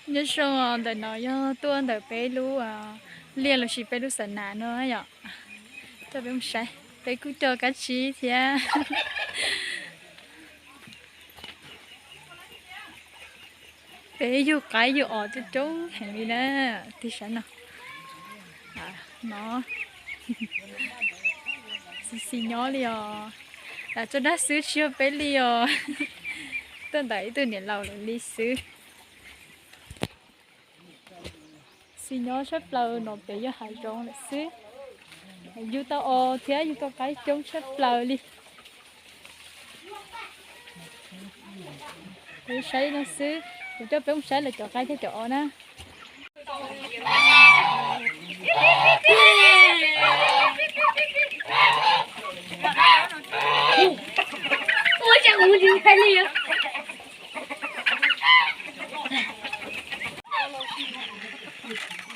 Nyob zoo, ntawm no yog tuaj ntawm peb lub liaj lossis peb lub xav nas no yom. Coj peb mus saib, peb kuj coj kab tsib thiab. Peb yug qaib yug os coob coob heev li na. Tig saib no, no xis xis nyob li os. Lam tso dag xwb tsis yog peb li os. Tuaj ntawm ib tug niam laus lawv li xwb. Xis nyob tshaj plaws no pem yog hav zoov lawm xwb. Yug tau os thiab yug tau qaib coob tshaj plaws li. Kuv saib no xwb, kuv coj peb mus saib lawv cov qaib thiab cov os na.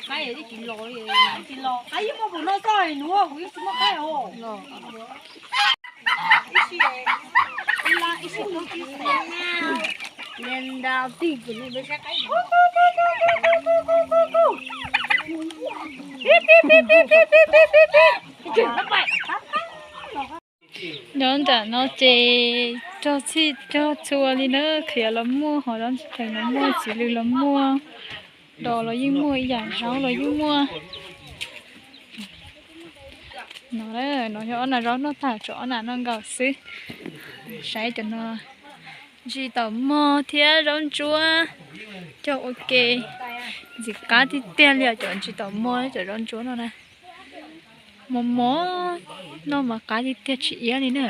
Qaib tsis los li, tsis los, qaib yeej muaj npaum no xwb nuav, kuv yeej tsis muaj qaib os. Nyob nram no ces cog txhij cog txhua li na, khiav los muaj, ho zaub ntsis dheev los muaj, txiv lws los muaj, dos los yeej muaj, ib yam zaub los yeej muaj. No, no yog ob nas zaub noj tag, tshuav ob nas noj nkaus xwb. Saib cov no, ntsis taum mog thiab zaub ntsuab cog ua ke. Ntxim qab tiag tiag li os cov ntsis taum mog thiab cov zaub ntsuab no na. Mos mos, noj mas qab tiag tiag tsis iab li na.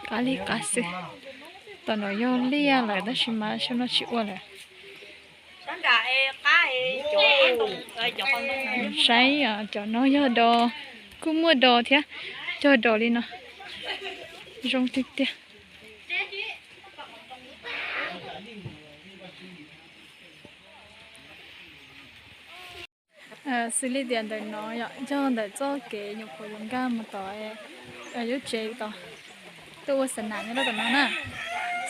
Qab li qab xwb. Tom no yog liaj lawm tab sis mas xyoo no tsis ua lawm. Saib cov no yog dos, kuj muaj dos thiab, cog dos li no, zoo tiag tiag. Xws li tias ntawm no yog ntawm txoj kev nyuam qhuav yuav nkag mus tom lub tsev tom, tuaj ua xav nas nyob rau tom no na.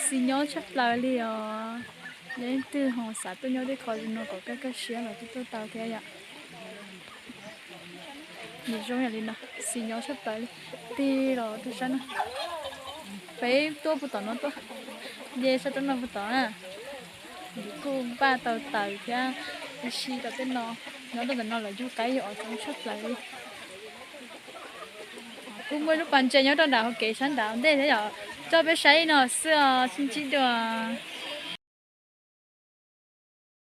Xis nyob tshaj plaws li os. Yog leej twg ho xav tuaj nyob tej qho zoo no kom kaj kaj siab los tuaj tau thiab yom. Nws zoo yam li no, xis nyob tshaj plaws li. Tig los rau sab no, peb tuaj puag tom no tuaj, nce sab roob no puag tom na. Nws kuj npaj tau taws thiab ua si rau tej no. Nyob rau ntawm no lawv yug qaib yug os coob tshaj plaws li. Kuj muaj lub pas ntses nyob rau nram hauv kev sab nram ntej thiab yom. Coj peb saib no xwb os, sib ntsib dua.